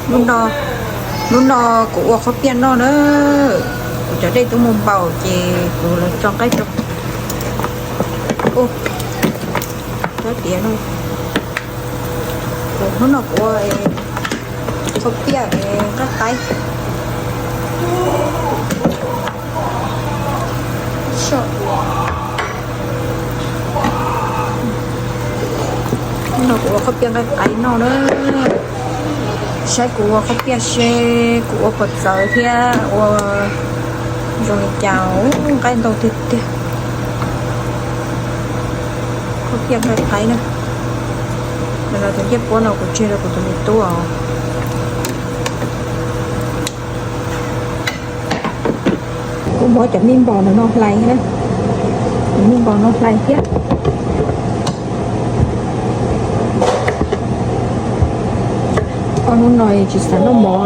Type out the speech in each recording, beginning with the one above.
Hnub no, hnub no kuv ua qhob piaj noj na. Kuv cov dej twb mus npaum ces kuv los tso nqaij rau. Cov tiav no, kuv hnub no kuv ua qhob piaj nqaij qaib. Hnub no kuv ua qhob piaj nqaij qaib noj na. Saib kuv ua qhob piaj seb kuv ua puas txawv thiab ua zoo li cas. Nqaij ntau tiag tiag. Qhob piaj nqaij qaib na. Ntawm no tus ncej puab no kuv tseg rau kuv tus me tub os. Kuv muab cov me npos no no hlais na, cov me npos no hlais thiab. Ob hnub no tsis xav noj mov,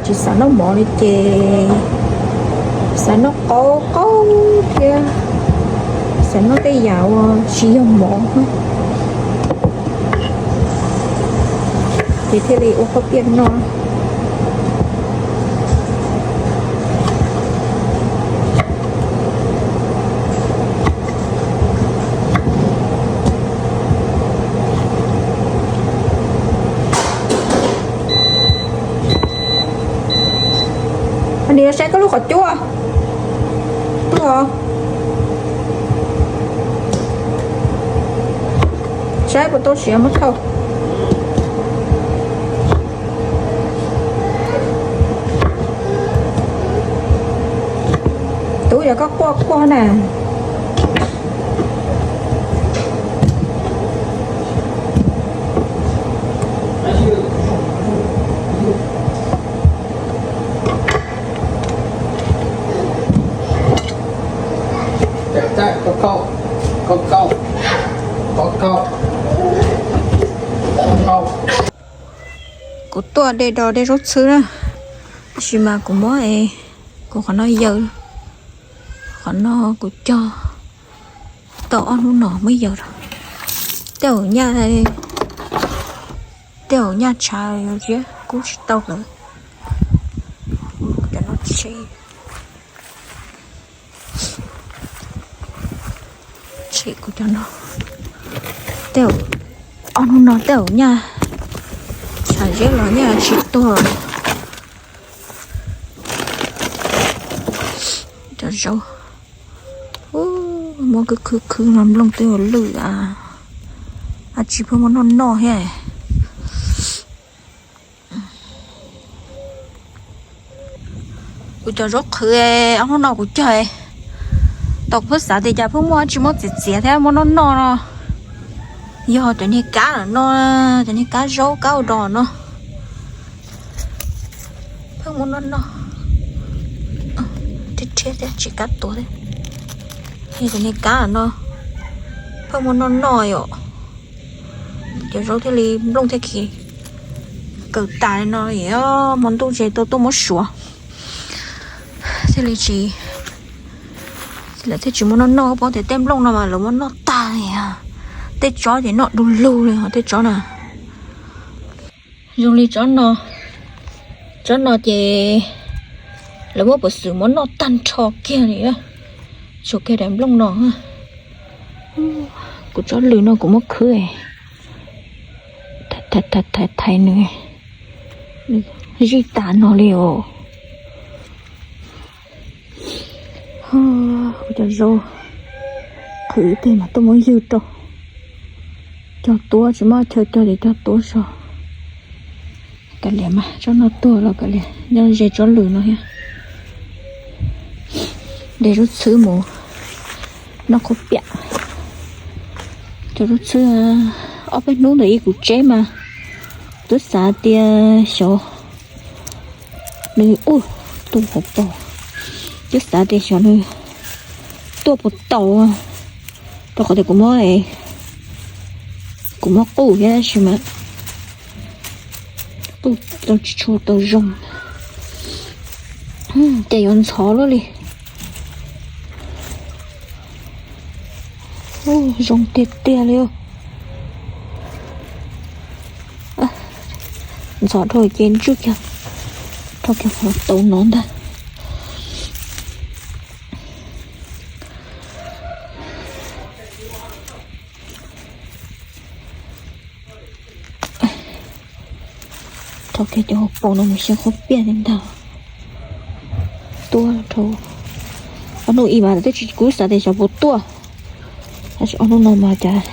tsis xav noj mov li ces xav noj qaub qaub thiab xav noj tej yam uas tsis yog mov, ces thiaj li ua qhob piaj noj. Nim saib koj lub qhov cub, saib puas tau siav muab thauj. Tub, yog koj quaj quaj na. Kuv tuaj de do dej zaub txhwb na, tab sis mas kuv muab kuv qhov no yaws, qhov no kuv cog tau ob hnub no muab yaws rau. Tej zaum nyaj, tej zaum nyaj tshav ziab kub tsis tau lawm. Cov no tshem, tshem kuv cov no. Tej zaum ob hnub no tej zaum nyaj tshav ziab los nyaj tsis tuag. Cov zaub muab khwb khwb khwb no nplooj twb yuav lwj a, dab tsi pheej muaj noj noj thiab. Kuv cov zaub qhwv ob hnub no kuv cog tau, kuv pheej xav tias cas pheej muaj dab tsi muab txiav txiav thiab muab noj noj no. Yog cov niag kab lawm no, cov niag kab zaub kab ua dog no. Pheej muab noj noj, rhiab rhiab thiab tsis kab tuav thiab. Yog cov niag kab lawm no, pheej muab noj noj yom. Cov zaub thiaj li nplooj thiaj li kaws tas li no, hmo ntuj ces tau tuaj muab suav thiaj li tsis, lawv thiaj tsis muab noj noj, paub tias tej nplooj no mas lawv muab noj tag li. Tej tsob ces noj du lug li os tej tsob na. Zoo li tsob no, tsob no ces lawv muab peev xwm muab noj tag nrho kiag li, tshuav kiag daim nplooj no. Kuv tsob lws no kuv muab khwb, thaiv thaiv nws, nws zij tas no li os. Kuv cov zaub qhwv tej mas tuaj muab ywg rau, cog tuab tsis muaj chaw cog ces cog tuab zog. Kav liam mas tsob no tuag los kav liam, nyob ze tsob lws no thiab. De zaub txhwb mus noj qhuav piam. Cov zaub txhwb ob peb hnub ntawm ib kuv tseb mas twb xav tias xyov nws, u, tuaj hauv paus, twb xav tias xyov nws tuaj puas tau, rau qhov tias kuv muab, kuv muab quj thiab tab sis mas quj tau tsis tshua tau zoo, ces yuav ntxhov luaj li. Zoo tiag tiag li. Ntxhov dhau ces ntswj kiag, rho kiag qhov tau no ntag. Rho kiag cov hauv paus no mus xyaw qhob piaj li ntag. Tuaj rau ob hnub ib mas twb tsis kub xav tias xyov puas tuaj, tab sis ob hnub no mas cas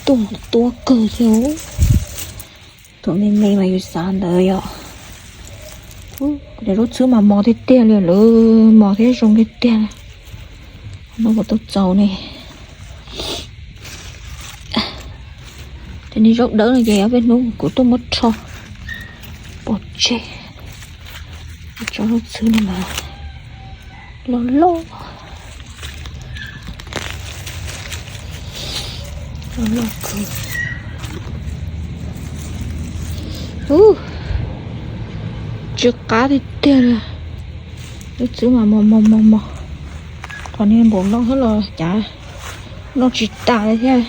tuaj tuaj kawg thiab. Thaum me me mas yus xav ntawd yom. Kuv cov zaub txhwb mas mos tiag tiag li lawm, mos thiab zoo tiag tiag. No kuv tuaj txaus ne. Cov niag zaub dawb no ces ob peb hnub kuv tuaj muab rho pov tseg. Cov zaub txhwb no mas loj loj, loj loj kawg. Ub, tsw qab tiag tiag li. Zaub txhwb mas mos mos mos mos. Qhov niag npaum no xwb los cas noj tsis tas li thiab.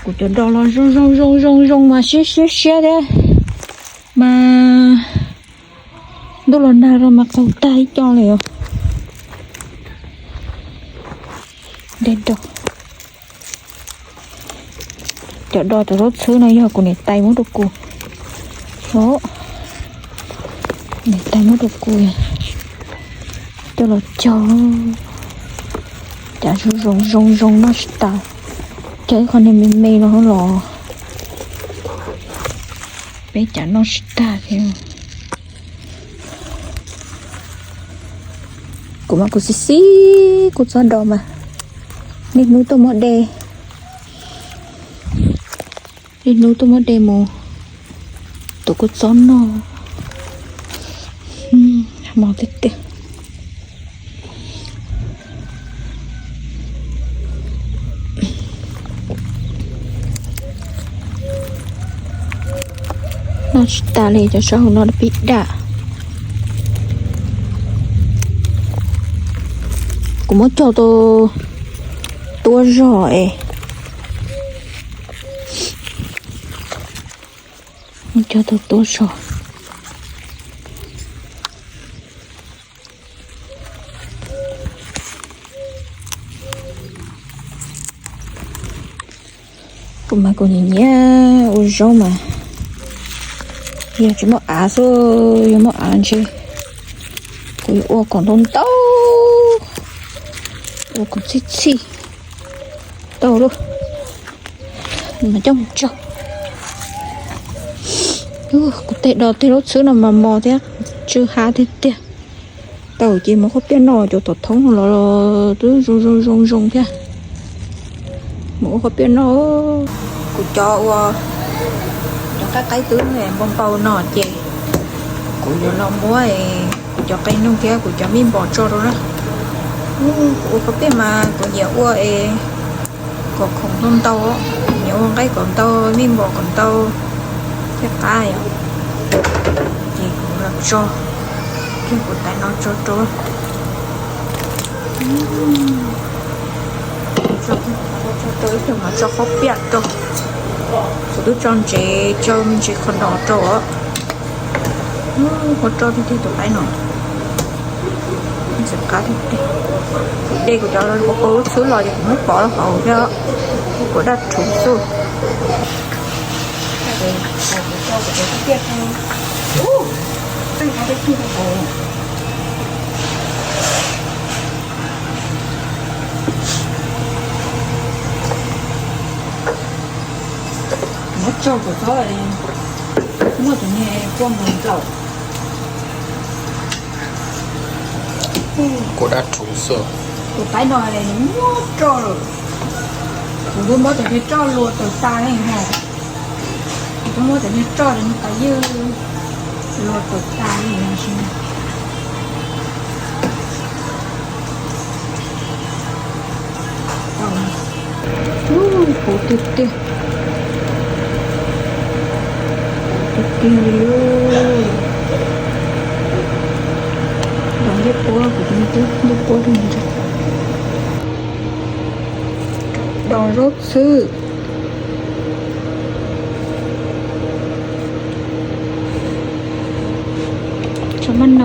Kuv cov dos los zoo zoo zoo zoo zoo mas siab siab siab thiab. Mas ntuj los nag los mas qaug tag ib co li os. Cov dos cov zaub txhwb no yog kuv niam tais muab rau kuv. Niam tais muab rau kuv coj los cog. Cas zoo zoo zoo zoo noj tsis tas. Cog ib qho niag me me no los peb cas noj tsis tag thiab. Kuv mas kuv xib xib kuv txob dos mas niaj hnub tuaj muab de, niaj hnub tuaj muab de mus tuav kuv txob noj. Mos tiag tiag. Noj tsis tas li, cov sab hauv no pib dam. Kuv muab cog tau tuab zog es. Muab cog tau tuab zog. Kuv mas kuv nyiam nyiam ua zaub mas yog tsis muaj av xwb, yog muaj av ntshe kuv yuav ua kom ntau ntau, ua kom txhij txhij tau lawm mas coj mus tsau. Kuv tej dos tej zaub txhwb no mas mos thiab tsw hav tiag tiag. Tau ces mus qhuav piaj noj, cov tom thoob los twb zoo zoo zoo zoo thiab. Mus ua qhuav piaj noj. Kuv cov ua cov qaib qaib twb npau npau no ces kuv yuav los muab kuv cov qe noog thiab kuv cov mij npos tso rau na. Kuv ua qhuav piaj mas kuv nyiam ua es kom khoom ntau ntau, nyiam ua nqaij kom ntau, mij npos kom ntau thiaj qab yom. Ces kuv los tso kiag kuv tais no tso rau. Tso, tso ib tug mas tso qhuav piaj rau. Kuv twb tso ntsev, tso me ntsis qhov no rau os. Qhuav roj tiag tiag tus qaib no. Ntxim qab tiag tiag. Kuv de kuv cov ua qhuav lub txhwb los ces kuv muab pov rau hauv thiab, kuv daj rhuv xwb. Muab tso kuv txhob muaj tus niag quaj nkaus ntawm. Kuv daj rhuv xwb. Tus qaib no nws muab roj lawm. Kuv twb muab tus niag roj luas tawm tas li os. Kuv twb muab tus niag roj ntawm nws tas ywj luas tawm tas li os. Puv tiag tiag. Puv tiag tiag li. Los ncej puab, kuv tus me tub ncej puab rau ntawd. Dos zaub txhwb.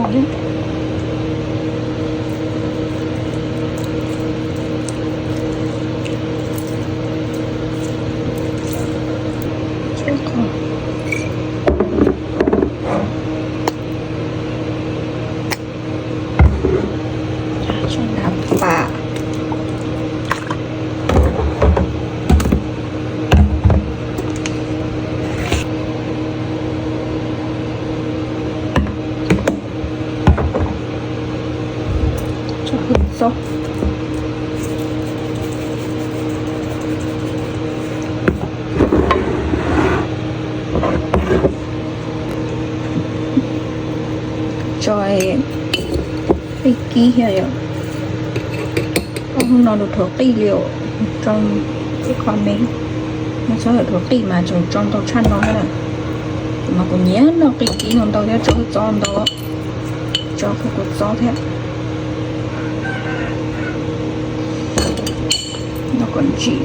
Tso nram pam. Tso hwj txob. Tso qij kib thiab yom. Ob hnub no dhuav qij li os, tso ib qho me. Noj txhob yog dhuav qij mas tseem tso ntau tshaj no thiab na. Kuv mas kuv nyiam noj qij kib no ntau thiab tso hwj txob ntau. Tso hwj txob thiab. Noj kom ntsim.